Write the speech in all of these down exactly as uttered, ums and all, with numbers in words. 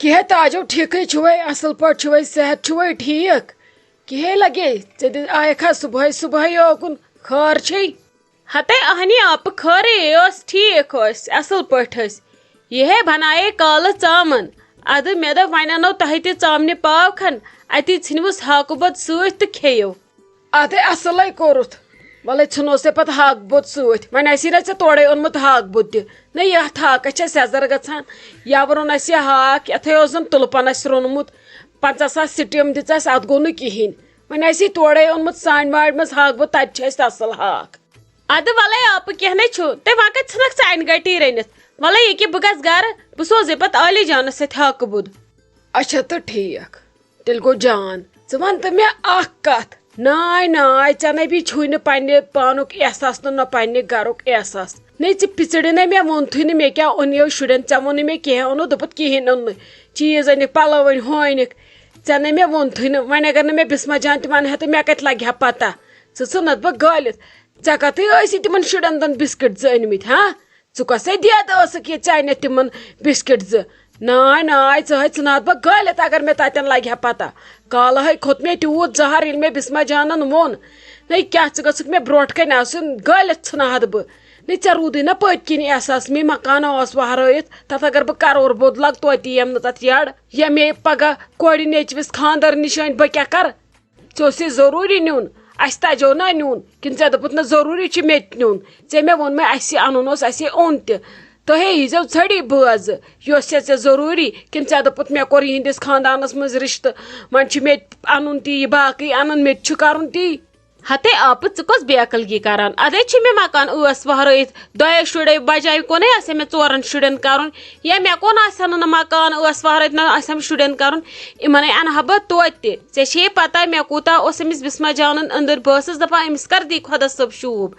کیٛاہ تاجو، ٹھیٖکٕے چھُوے؟ اَصٕل پٲٹھۍ چھُوے؟ صحت چھُوے ٹھیٖک؟ کِہے لگے؟ ژےٚ دِ-، آیکھا صُبحٲے صُبحٲے یوکُن خٲر چھے؟ ہتے اہنی آپہٕ خٲرٕے ٲس، ٹھیٖک ٲسۍ، اَصٕل پٲٹھۍ ٲسۍ۔ یِہے بنایے کالہٕ ژامَن۔ اَدٕ مےٚ دوٚپ وۄنۍ اَنو تۄہہِ تہِ ژامنہِ پاو کھن، اَتی ژھٕنۍوُس ہاکہٕ بۄد سۭتۍ تہٕ کھیٚیِو۔ اَدٕ اَصٕلَے کوٚرُتھ۔ وَلَے ژھٕنوسَے پَتہٕ ہاکہٕ بوٚد سۭتۍ۔ وۄنۍ آسی نہ ژےٚ تورَے اوٚنمُت ہاکہٕ بوٚد تہِ۔ نہ یَتھ ہاکَس چھےٚ سٮ۪زَر گژھان۔ یَوٕ روٚن اَسہِ یہِ ہاکھ، یَتھَے اوس زَن تُلپَن اَسہِ روٚنمُت۔ پنٛژاہ ساس سِٹیٖم دِژ اَسہِ، اَتھ گوٚو نہٕ کِہیٖنۍ۔ وۄنۍ آسی تورَے اوٚنمُت سانہِ وارِ منٛز ہاکہٕ بوٚد، تَتہِ چھِ اَسہِ اَصٕل ہاکھ۔ اَدٕ وَلَے آپہٕ، کینٛہہ نَے چھُ۔ تہٕ وۄنۍ کَتہِ ژھٕنَکھ ژٕ اَنہِ گَٹی رٔنِتھ؟ وَلَے ییٚکیٛاہ بہٕ گژھٕ گَرٕ، بہٕ سوزَے پَتہٕ عالی جانَس سۭتۍ ہاکہٕ بوٚد۔ اچھا تہٕ ٹھیٖک۔ تیٚلہِ گوٚو جان۔ ژٕ وَن تہٕ مےٚ اَکھ کَتھ۔ ناے، ناے، ژےٚ نَے بیٚیہِ چھُے نہٕ پنٛنہِ پانُک احساس تہٕ نہ پنٛنہِ گَرُک احساس۔ نَے ژٕ پِژٕڑِ نَے مےٚ ووٚنتھٕے نہٕ مےٚ کیٛاہ اوٚن یو شُرٮ۪ن، ژےٚ ووٚنُے مےٚ کِہیٖنۍ اوٚنُتھ، دوٚپُتھ کِہیٖنۍ اوٚن نہٕ، چیٖز أنِکھ، پَلَو أنۍ، ہُہ أنِکھ۔ ژےٚ نَے مےٚ ووٚنتھٕے نہٕ، وۄنۍ اگر نہٕ مےٚ بِسمہ جان تہِ وَنہِ ہا تہٕ مےٚ کَتہِ لَگہِ ہا پَتہ؟ ژٕ ژھٕنَتھ بہٕ گٲلِتھ۔ ژےٚ کَتھٕے ٲسی تِمَن شُرٮ۪ن دَن بِسکِٹ زٕ أنۍمٕتۍ، ہا؟ ژٕ کۄسے دید ٲسٕکھ یہِ ژےٚ اَنٮ۪تھ تِمن بِسکِٹ زٕ؟ ناے، ناے، ژٕ ہے ژھٕنہٕ ہا بہٕ گٲلِتھ اگر مےٚ تَتٮ۪ن لَگہِ ہا پَتہ۔ کالہٕ ہے کھوٚت مےٚ تیوٗت زَہر، ییٚلہِ مےٚ بِسمہ جانَن ووٚن۔ نَے کیٛاہ، ژٕ گٔژھٕکھ مےٚ برونٛٹھ کَنہِ آسُن، گٲلِتھ ژھٕنہٕ ہا بہٕ۔ نَے ژےٚ روٗدُے نہ پٔتۍ کِنۍ احساس، مے مکان اوس وَہرٲیِتھ، تَتھ اگر بہٕ کَرور بوٚد لاگہٕ توتہِ یِیَم نہٕ تَتھ یَڈ۔ یا مے پَگاہ کورِ نیٚچوِس خانٛدر نِشٲنۍ، بہٕ کیٛاہ کَرٕ؟ ژےٚ اوس یہِ ضروٗری نیُن، اَسہِ تَجو نا نیُن؟ کِنہٕ ژےٚ دوٚپُتھ نہ ضروٗری چھُ مےٚ تہِ نیُن؟ ژےٚ مےٚ ووٚن مےٚ اَسہِ یہِ اَنُن اوس، اَسہِ یہِ اوٚن تہِ۔ تُہے ییٖزیو ژھٔڑی بٲژ، یہِ اوس ژےٚ ژےٚ ضروٗری؟ کِنہٕ ژےٚ دوٚپُتھ مےٚ کوٚر یِہِنٛدِس خاندانَس منٛز رِشتہٕ، وۄنۍ چھُ مےٚ تہِ اَنُن تی، یہِ باقٕے اَنُن، مےٚ تہِ چھُ کَرُن تی؟ ہتے آپہٕ، ژٕ کۄس بے عقلگی کران؟ ادے چھِ مےٚ مکان ٲس وہرٲیِتھ، دۄیو شُرٮ۪و بجایہِ کونَے آسہِ ہا مےٚ ژورن شُرٮ۪ن کرُن، یا مےٚ کون آسہِ ہا نہٕ مکان ٲس وہرٲیِتھ، نہ آسہِ ہا مےٚ شُرٮ۪ن کرُن، یِمنے انہٕ ہا بہٕ توتہِ تہِ۔ ژےٚ چھے پتہ مےٚ کوٗتاہ اوس أمِس بسمہ جانن أنٛدٕرۍ، بہٕ ٲسٕس دپان أمِس کر دی خۄدا صٲب شوٗب۔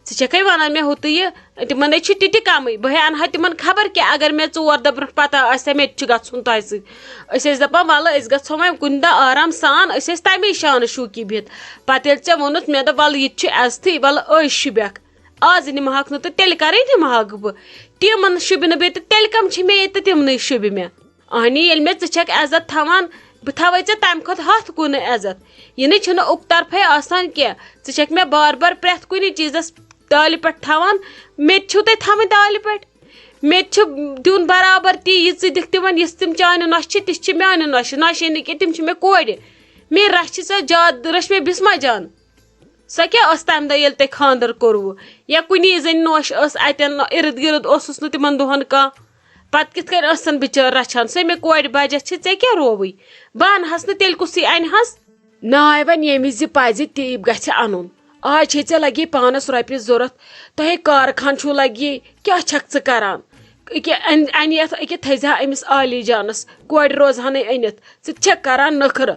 ژٕ چھکھے ونان مےٚ ہُہ تہٕ یہِ، تِمن ہے چھِ تِتہِ کمٕے، بہٕ ہے انہٕ ہا تِمن خبر کیٛاہ، اگر مےٚ ژور دۄہ برونٛٹھ پتہ آسہِ ہا مےٚ تہِ چھُ گژھُن تۄہہِ سۭتۍ۔ أسۍ ٲسۍ دپان ولہٕ أسۍ گژھو وۄنۍ کُنہِ دۄہ آرام سان، أسۍ ٲسۍ تمی شانہٕ شوٗکی بِہِتھ۔ پتہٕ ییٚلہِ ژےٚ ووٚنُتھ، مےٚ دوٚپ، وَلہٕ، یہِ تہِ چھُ عزتھٕے، وَلہٕ، أزۍ شوٗبٮ۪کھ۔ آز نِمہٕ ہاکھ نہٕ تہٕ تیٚلہِ کَرَے نِمہٕ ہاکھ بہٕ۔ تِمَن شوٗبہِ نہٕ بیٚیہِ تہٕ تیٚلہِ کَم چھِ مےٚ ییٚتہِ تہٕ تِمنٕے شوٗبہِ مےٚ۔ اہنی، ییٚلہِ مےٚ ژٕ چھَکھ عزت تھاوان، بہٕ تھاوَے ژےٚ تَمہِ کھۄتہٕ ہَتھ گُنہٕ عزت۔ یہِ نہٕ چھُنہٕ اُکہٕ طرفَے آسان کینٛہہ۔ ژٕ چھَکھ مےٚ بار بار پرٛٮ۪تھ کُنہِ چیٖزَس ٹالہِ پٮ۪ٹھ تھاوان۔ مےٚ تہِ چھُو تۄہہِ تھاوٕنۍ ٹالہِ پٮ۪ٹھ۔ مےٚ تہِ چھُ دیُن برابر تی، یہِ ژٕ دِکھ تِمَن، یِژھ تِم چانہِ نۄشہِ چھِ، تِژھ چھِ میٛانہِ نۄشہِ۔ نۄشہِ نہٕ کینٛہہ، تِم چھِ مےٚ کورِ۔ مےٚ رَچھِ سۄ زیادٕ، رٔچھ مےٚ بِسمہ جان۔ سۄ کیٛاہ ٲس تَمہِ دۄہ، ییٚلہِ تۄہہِ خانٛدر کوٚروٕ؟ یا کُنی زٔنۍ نوش ٲس اَتٮ۪ن، اِرد گِرد اوسُس نہٕ تِمن دۄہن کانٛہہ۔ پتہٕ کِتھ کٔنۍ ٲسن بِچٲر رَچھان؟ سۄ مےٚ کورِ بجس چھِ، ژےٚ کیٛاہ رووٕے؟ بہٕ اَنہٕ ہس نہٕ، تیٚلہِ کُسٕے اَنہِ ہس؟ ناے وۄنۍ ییٚمہِ وِزِ پَزِ تی گژھِ اَنُن۔ آز چھے ژےٚ لگی پانس رۄپیہِ ضوٚرتھ، تۄہے کارخان چھُو لگی، کیٛاہ چھکھ ژٕ کران؟ أکیٛاہ اَن-، اَنہِ یَتھ، أکیٛاہ تھٲیزِ ہا أمِس عالی جانس، کورِ روزہانٕے أنِتھ، ژٕ تہِ چھکھ کران نٔخرٕ۔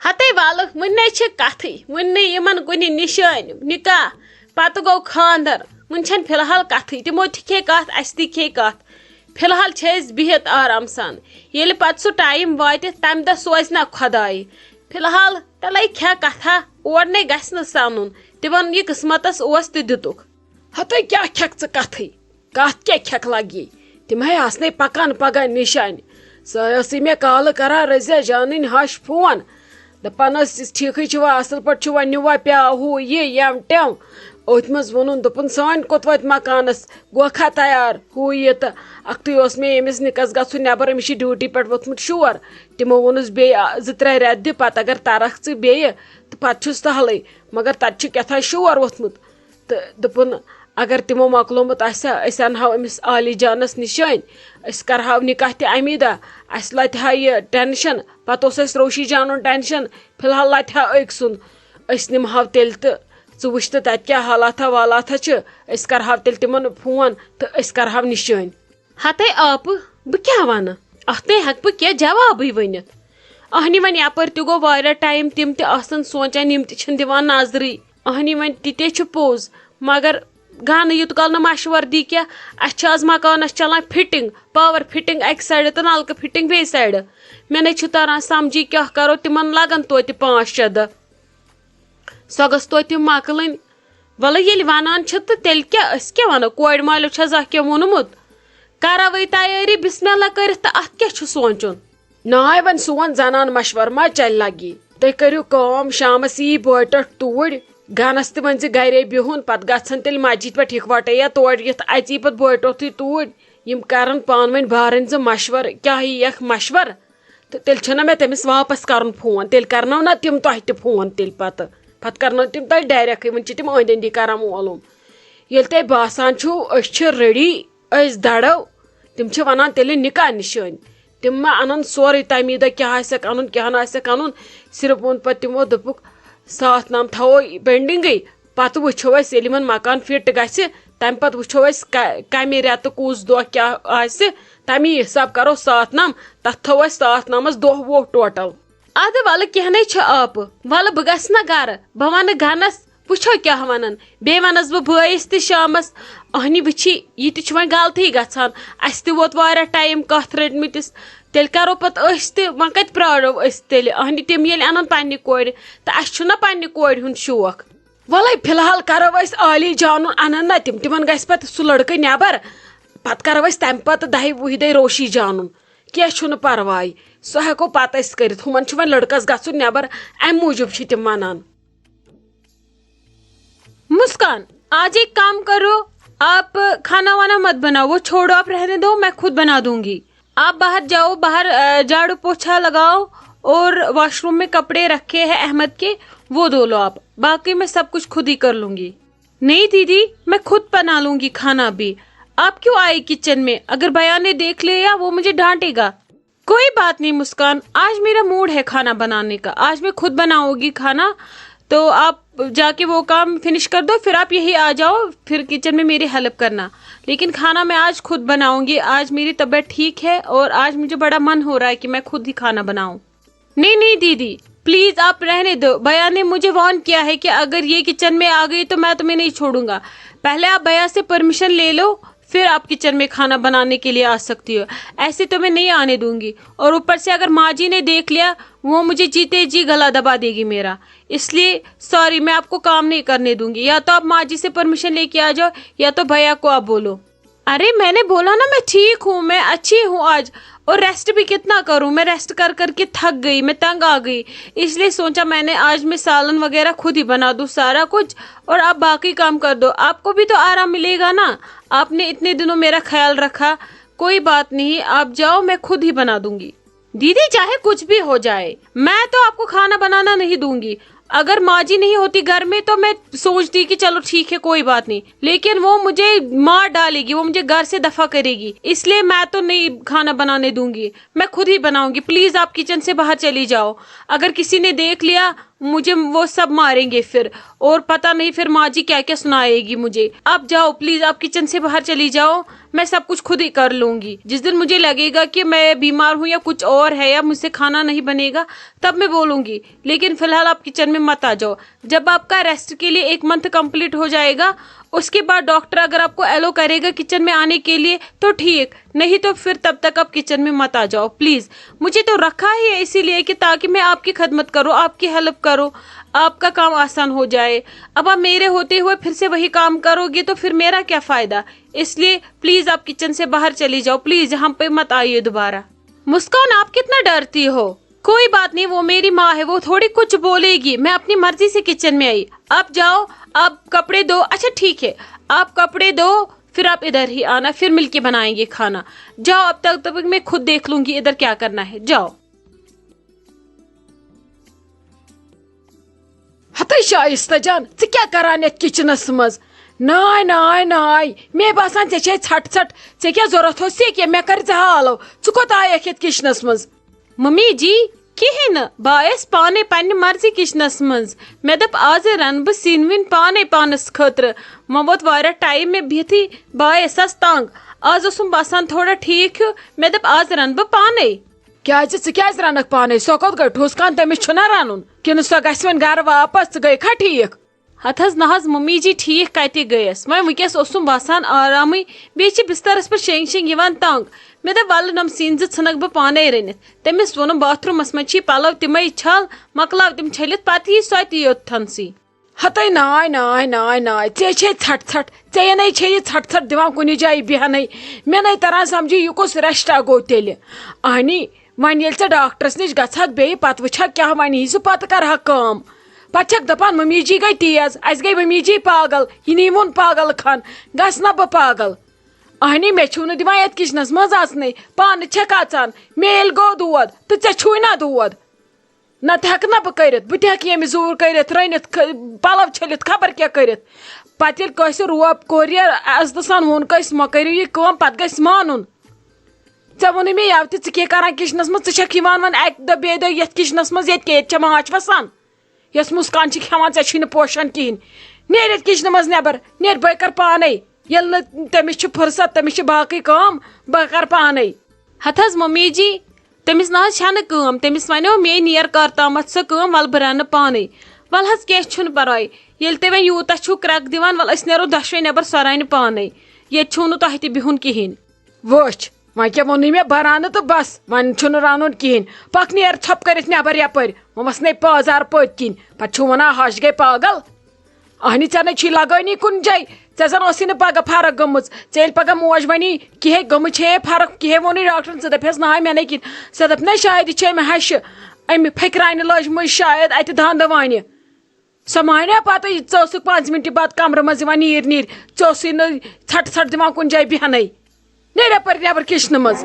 ہتے والہٕ، وُنہِ نے چھِ کتھٕے، وُنہِ نے یِمن کُنہِ نِشٲنۍ، نکاح، پتہٕ گوٚو خاندر، وُنہِ چھَنہٕ فی الحال کتھٕے۔ تِمو تہِ کھے کتھ، اسہِ تہِ کھے کتھ۔ فی الحال چھِ أسۍ بِہِتھ آرام سان۔ ییٚلہِ پتہٕ سُہ ٹایم واتہِ، تمہِ دۄہ سوزِ نا خۄداے۔ فی الحال تلے کھےٚ کتھا، اور نے گژھِ نہٕ سنُن۔ تِمن یہِ قسمتس اوس تہِ دِتُکھ۔ ہتے کیٛاہ کھٮ۪کھ ژٕ کتھٕے؟ کتھ کیٛاہ کھٮ۪کھ لگی؟ تِم ہے آسنے پکان پگاہ نِشانہِ۔ سۄ ٲسٕے مےٚ کالہٕ کران رضیہ جانٕنۍ ہش فون۔ دپان ٲسِس، "ٹھیٖکھٕے چھُوا، اصل پٲٹھۍ چھُوا، نِوا پیٛاو ہُہ یہِ یَم ٹٮ۪م؟" أتھۍ منٛز ووٚنُن، دوٚپُن، "سٲنۍ کوٚت واتہِ مکانس؟ گوکھا تیار ہُہ یہِ؟" تہٕ اکھتُے اوس مےٚ ییٚمِس نِکس گژھُن نٮ۪بر، أمِس چھِ ڈیوٹی پٮ۪ٹھ ووٚتھمُت شور۔ تِمو ووٚنُس، "بیٚیہِ، آ، زٕ ترٛےٚ رٮ۪تھ دِ، پتہٕ اگر ترکھ ژٕ بیٚیہِ تہٕ پتہٕ چھُس سہلٕے، مگر تتہِ چھُ کیٛاہ تام شور ووٚتھمُت۔" تہٕ دوٚپُن، اگر تِمو مۄکلومُت آسہِ ہا، أسۍ انہاو أمِس عالی جانس نِشٲنۍ، أسۍ کرہاو نکاح تہِ امی دۄہ، اسہِ لتہِ ہا یہِ ٹینشن، پتہٕ اوس اسہِ روشی جانُن ٹینشن، فی الحال لتہِ ہا أکۍ سُنٛد۔ أسۍ نِمہاو تیٚلہِ تہٕ ژٕ وٕچھ تہٕ تتہِ کیٛاہ حالاتھا والاتھا چھِ، أسۍ کرہاو تیٚلہِ تِمن فون تہٕ أسۍ کرہاو نِشٲنۍ۔ ہتے آپہٕ، بہٕ کیٛاہ ونہٕ؟ اتھ نے ہٮ۪کہٕ بہٕ کینٛہہ جوابٕے ؤنِتھ۔ اہنہِ وۄنۍ یپٲرۍ تہِ گوٚو واریاہ ٹایم، تِم تہِ آسن سونچان، یِم تہِ چھِنہٕ دِوان نظرٕے۔ اہنہِ وۄنۍ تہِ تے چھُ پوٚز، مگر گانہٕ یوٗت کال نہٕ مشورٕ دی کینٛہہ، اسہِ چھِ آز مکانس چلان فٹنگ، پاور فٹنگ اکہِ سایڈٕ تہٕ نلکہٕ فٹنگ بیٚیہِ سایڈٕ۔ مےٚ نے چھُ تران سمجھی کیٛاہ کرو، تِمن لگن توتہِ پانٛژھ شےٚ دۄہ۔ سۄ گٔژھ توتہِ مۄکلٕنۍ۔ وَلہٕ ییٚلہِ وَنان چھِ تہٕ تیٚلہِ کیٛاہ، أسۍ کیٛاہ وَنو؟ کورِ مالیو چھا زانٛہہ کینٛہہ ووٚنمُت؟ کَرَوٕے تیٲری بسم اللہ کٔرِتھ تہٕ اَتھ کیٛاہ چھُ سونٛچُن؟ ناے وۄنۍ سون زنان مشور ما چلہِ لگی۔ تُہۍ کٔرِو کٲم، شامس یی بٲے ٹۄٹھ توٗرۍ، گنس تہِ ؤنۍ زِ گرے بِہُن، پتہٕ گژھن تیٚلہِ مسجد پٮ۪ٹھ یکوٹے یا تورٕ یِتھ اژی پتہٕ بٲے ٹۄٹھٕے توٗرۍ۔ یِم کرن پانہٕ ؤنۍ بارٕنۍ زٕ مشور، کیاہ یی یکھ مشور؟ تہٕ تیٚلہِ چھُنہ مےٚ تٔمِس واپس کرُن فون، تیٚلہِ کرنو نہ تِم تۄہہِ تہِ فون تیٚلہِ پتہٕ۔ پتہٕ کرنو تِم تۄہہِ ڈایریکٹٕے، وۄنۍ چھِ تِم أنٛدۍ أنٛدی کران معلوم۔ ییٚلہِ تۄہہِ باسان چھُو أسۍ چھِ ریڈی، أسۍ دَرو، تِم چھِ وَنان تیٚلہِ نِکاح نِشٲنۍ۔ تِم ما اَنَن سورُے، تَمی دۄہ کیٛاہ آسٮ۪کھ اَنُن، کیٛاہ نہٕ آسٮ۪کھ اَنُن۔ صرف ووٚن پَتہٕ تِمو، دوٚپُکھ، ساتھ نام تھاوو پینڈِنٛگٕے، پَتہٕ وٕچھو أسۍ، ییٚلہِ یِمَن مکان فِٹ گژھِ، تَمہِ پَتہٕ وٕچھو أسۍ کا-، کَمہِ رٮ۪تہٕ کُس دۄہ کیٛاہ آسہِ، تَمی حِساب کَرو ساتھ نام۔ تَتھ تھاوو أسۍ ساتھ نامَس دۄہ وُہ ٹوٹل۔ اَدٕ وَلہٕ، کینٛہہ نَے چھُ آپہٕ، وَلہٕ بہٕ گژھٕ نہ گَرٕ، بہٕ وَنہٕ گَنَس، وٕچھو کیٛاہ وَنَن۔ بیٚیہِ وَنَس بہٕ بٲیِس تہِ شامَس، اَہنہِ وٕچھی، یہِ تہِ چھُ وۄنۍ غلطٕے گژھان، اَسہِ تہِ ووت واریاہ ٹایم کَتھ رٔٹمٕتِس، تیٚلہِ کَرو پَتہٕ أسۍ تہِ، وۄنۍ کَتہِ پرٛارو أسۍ تیٚلہِ؟ اَہنہِ تِم ییٚلہِ اَنَن پنٛنہِ کورِ، تہٕ اَسہِ چھُنہ پنٛنہِ کورِ ہُنٛد شوق۔ وَلَے فی الحال کَرو أسۍ عالی جانُن اَنَن نہ تِم، تِمَن گژھِ پَتہٕ سُہ لٔڑکہٕ نٮ۪بَر، پَتہٕ کَرو أسۍ تَمہِ پَتہٕ دَہہِ وُہہِ دۄہہِ روشی جانُن۔ کینٛہہ چھُنہٕ پرواے، سُہ ہٮ۪کو پتہٕ أسۍ کٔرِتھ۔ ہُمن چھُ وۄنۍ لڑکس گژھُن نٮ۪بر، امہِ موٗجوٗب چھِ تِم ونان۔ مسکان، آج ایک کام کرو، آپ کھانا وانا مت بناؤ، وہ چھوڑو، آپ رہنے دو، میں خود بنا دوں گی۔ آپ باہر جاؤ، باہر، آ، جھاڑو پوچھا لگاؤ اور واش روم میں کپڑے رکھے ہیں احمد کے، وہ دھو لو آپ، باقی میں سب کچھ خود ہی کر لوں گی۔ نہیں دیدی، میں خود بنا لوں گی کھانا بھی۔ آپ کیوں آئے کچن میں؟ اگر بھیا نے دیکھ لیا، وہ مجھے ڈانٹے گا۔ کوئی بات نہیں مسکان، آج میرا موڈ ہے کھانا بنانے کا، آج میں خود بناؤں گی کھانا۔ تو آپ جا کے وہ کام فنش کر دو، پھر آپ یہی آ جاؤ، پھر کچن میں میری ہیلپ کرنا۔ لیکن کھانا میں آج خود بناؤں گی، آج میری طبیعت ٹھیک ہے اور آج مجھے بڑا من ہو رہا ہے کہ میں خود ہی کھانا بناؤں۔ نہیں نہیں دیدی، پلیز آپ رہنے دو، بھیا نے مجھے وارن کیا ہے کہ اگر یہ کچن میں آ گئی تو میں تمہیں نہیں چھوڑوں گا۔ پہلے آپ بھیا سے پرمیشن لے لو، پھر آپ کچن میں کھانا بنانے کے لیے آ سکتی ہو، ایسے تو میں نہیں آنے دوں گی۔ اور اوپر سے اگر ماں جی نے دیکھ لیا، وہ مجھے جیتے جی گلا دبا دے گی میرا۔ اس لیے سوری، میں آپ کو کام نہیں کرنے دوں گی، یا تو آپ ماں جی سے پرمیشن لے کے آ جاؤ یا تو بھیا کو آپ بولو۔ ارے میں نے بولا نا میں ٹھیک ہوں، میں اچھی ہوں آج، اور ریسٹ بھی کتنا کروں، میں ریسٹ کر کر کے تھک گئی، میں تنگ آ گئی، اس لیے سوچا میں نے آج میں سالن وغیرہ خود ہی بنا دوں سارا کچھ، اور آپ باقی کام کر دو، آپ کو بھی تو آرام ملے گا نا، آپ نے اتنے دنوں میرا خیال رکھا۔ کوئی بات نہیں، آپ جاؤ، میں خود ہی بنا دوں گی۔ دیدی چاہے کچھ بھی ہو جائے، میں تو آپ کو کھانا بنانا نہیں دوں گی۔ اگر ماں جی نہیں ہوتی گھر میں تو میں سوچتی کہ چلو ٹھیک ہے، کوئی بات نہیں، لیکن وہ مجھے مار ڈالے گی، وہ مجھے گھر سے دفع کرے گی، اس لیے میں تو نہیں کھانا بنانے دوں گی، میں خود ہی بناؤں گی۔ پلیز آپ کچن سے باہر چلی جاؤ، اگر کسی نے دیکھ لیا مجھے وہ سب ماریں گے پھر، اور پتہ نہیں پھر ماں جی کیا کیا سنائے گی مجھے۔ آپ جاؤ پلیز، آپ کچن سے باہر چلی جاؤ، میں سب کچھ خود ہی کر لوں گی۔ جس دن مجھے لگے گا کہ میں بیمار ہوں یا کچھ اور ہے یا مجھ سے کھانا نہیں بنے گا، تب میں بولوں گی، لیکن فی الحال آپ کچن میں مت آ جاؤ۔ جب آپ کا ریسٹ کے لیے ایک منتھ کمپلیٹ ہو جائے گا، اس کے بعد ڈاکٹر اگر آپ کو الاؤ کرے گا کچن میں آنے کے لیے تو ٹھیک، نہیں تو پھر تب تک آپ کچن میں مت آ جاؤ پلیز۔ مجھے تو رکھا ہی ہے اسی لیے کہ تاکہ میں آپ کی خدمت کروں، آپ کی ہیلپ کروں، آپ کا کام آسان ہو جائے۔ اب آپ میرے ہوتے ہوئے پھر سے وہی کام کرو گے تو پھر میرا کیا فائدہ؟ اس لیے پلیز آپ کچن سے باہر چلی جاؤ، پلیز یہاں پہ مت آئیے دوبارہ۔ مسکان، آپ کتنا ڈرتی ہو؟ کوئی بات نہیں، وہ میری ماں ہے، وہ تھوڑی کچھ بولے گی۔ میں اپنی مرضی سے کچن میں آئی۔ آپ جاؤ، آپ کپڑے دو۔ اچھا ٹھیک ہے، آپ کپڑے دو، پھر آپ ادھر ہی آنا، پھر مل کے بنائیں گے کھانا۔ جاؤ، اب تک، تب تک میں خود دیکھ لوں گی ادھر کیا کرنا ہے۔ جاؤ۔ ہتے شائستہ جان، ژٕ کیٛاہ کران یتھ کچنس منٛز؟ ناے، ناے، ناے، مےٚ باسان ژےٚ چھے ژھٹھ ژھٹھ، ژےٚ کیٛاہ ضروٗرت اوس یہِ کہِ مےٚ کرِ ژےٚ حالو، ژٕ کوٚت آیکھ یتھ کچنس منٛز؟ ممی جی، کِہیٖنۍ نہٕ، بہٕ آیس پانے پننہِ مرضی کچنس منٛز۔ مےٚ دوٚپ آزے رنہٕ بہٕ سِنۍ وِنۍ پانے پانس خٲطرٕ، وۄنۍ ووت واریاہ ٹایم مےٚ بِہتھٕے، بہٕ آیس آز تنگ، آز اوسُم باسان تھوڑا ٹھیٖک ہیوٗ، مےٚ دوٚپ آز رنہٕ بہٕ پانے۔ کیٛازِ، ژٕ کیٛازِ رنکھ پانے؟ سۄ کوٚت گٔے؟ ٹھوس خان، تٔمِس چھُنہ رنُن؟ کِنہٕ سۄ گژھِ وۄنۍ گرٕ واپس؟ ژٕ گٔیکھا ٹھیٖک؟ ہتہٕ حظ نہ حظ ممی جی، ٹھیٖک کتہِ گٔیس؟ وۄنۍ وٕنکیٚس اوسُم باسان آرامٕے، بیٚیہِ چھِ بسترس پٮ۪ٹھ شینگ شینگ یِوان تنگ۔ مےٚ دوٚپ ولہٕ نۄم سِنۍ زٕ ژھٕنکھ بہٕ پانے رٔنِتھ۔ تٔمِس ووٚنُم باتھ روٗمس منٛز چھی پلو تِمے چھل، مۄکلاو تِم چھٔلِتھ، پتہٕ یی سۄ تہِ یوٚتتھنسٕے۔ ہتے ناے، ناے، ناے، ناے، ژےٚ چھے ژھٹھ ژھٹھ، ژےٚ ینے چھے یہِ ژھٹھ ژھٹھ دِوان کُنہِ جایہِ بیہنَے۔ مےٚ نے تران سمجھی، یہِ کُس ریسٹا گوٚو تیٚلہِ؟ اہنی، وۄنۍ ییٚلہِ ژٕ ڈاکٹرس نِش گژھکھ بیٚیہِ، پتہٕ وٕچھکھ کیٛاہ ونہِ یی سُہ، پتہٕ کرہکھ کٲم۔ پتہٕ چھکھ دپان ممی جی گٔے تیز، اسہِ گٔے ممی جی پاگل، یہِ نی ووٚن پاگل خان، گژھ نہ بہٕ پاگل۔ اہنی، مےٚ چھُو نہٕ دِوان یتھ کچنس منٛز اژنٕے، پانہٕ چھکھ اژان، مےٚ ییٚلہِ گوٚو دود تہٕ ژےٚ چھُے نہ دود۔ نہ تہٕ ہٮ۪کہٕ نہ بہٕ کٔرِتھ، بہٕ تہِ ہٮ۪کہٕ ییٚمہِ زوٗر کٔرِتھ، رٔنِتھ، خ-، پَلَو چھٔلِتھ، خبر کیٛاہ کٔرِتھ۔ پَتہٕ ییٚلہِ کٲنٛسہِ روب کوٚر یا عزتہٕ سان ووٚن کٲنٛسہِ، مۄ کٔرِو یہِ کٲم، پَتہٕ گژھِ مانُن۔ ژےٚ ووٚنُے مےٚ یَوٕ تہِ، ژٕ کیٛاہ کَران کِچنَس منٛز؟ ژٕ چھَکھ یِوان وۄنۍ اَکہِ دۄہ بیٚیہِ دۄہ یَتھ کِچنَس منٛز، ییٚتہِ کیٛاہ، ییٚتہِ چھےٚ ماچھ وَسان؟ یۄس مُسکان چھِ کھٮ۪وان، ژےٚ چھُے نہٕ پوشان کِہیٖنۍ۔ نیرِتھ کِچنہٕ منٛز نٮ۪بر، نیر بہٕ کر پانے۔ ییٚلہِ نہٕ تٔمِس چھِ فرصت، تٔمِس چھِ باقٕے کٲم، بہٕ کر پانے۔ ہتہٕ حظ ممی جی، تٔمِس نہ حظ چھنہٕ کٲم، تٔمِس ونیو مے نیر کر تامتھ سۄ کٲم، ول بہٕ رنہٕ پانے۔ ول حظ کینٛہہ چھُنہٕ پرواے، ییٚلہِ تُہۍ وۄنۍ یوٗتاہ چھِو کرٛٮ۪کھ دِوان، ول أسۍ نیرو دۄشوے نٮ۪بر، سۄ رنہِ پانے۔ ییٚتہِ چھُو نہٕ تۄہہِ تہِ بِہُن کِہیٖنۍ۔ وٕچھ، وۄنۍ کیٛاہ ووٚنُے مےٚ، بہٕ رنہٕ تہٕ بس، وۄنۍ چھُنہٕ رنُن کِہیٖنۍ۔ پکھ نیر ژھۄپہٕ کٔرِتھ نٮ۪بر یپٲرۍ، وۄنۍ وَس نے پٲزار پٔتۍ کِنۍ، پتہٕ چھُو ونان ہش گٔے پاگل۔ اہنہِ، ژےٚ نے چھی لگٲنی کُنہِ جایہِ، ژےٚ زن ٲسی نہٕ پگاہ فرق گٔمٕژ۔ ژےٚ ییٚلہِ پگاہ موج ونی، کِہے گٔمٕژ چھے فرق، کِہے ووٚنُے ڈاکٹرن، ژٕ دپہس نہ مےٚ نے کِہیٖنۍ۔ ژےٚ دپ نے شاید یہِ چھے مےٚ ہشہِ، امہِ پھکرانہِ لٲجمٕژ شاید اتہِ دند وانہِ۔ سۄ مانیٛا پتہٕ، ژٕ ٲسٕکھ پانٛژِ مِنٹہِ بعد کمرٕ منٛز یِوان نیٖرۍ نیٖرۍ، ژٕ ٲسٕے نہٕ ژھٹہٕ ژھٹہٕ دِوان کُنہِ جایہِ بیٚہنَے۔ نیرِ یپٲرۍ نٮ۪بر کِچنہٕ منٛز۔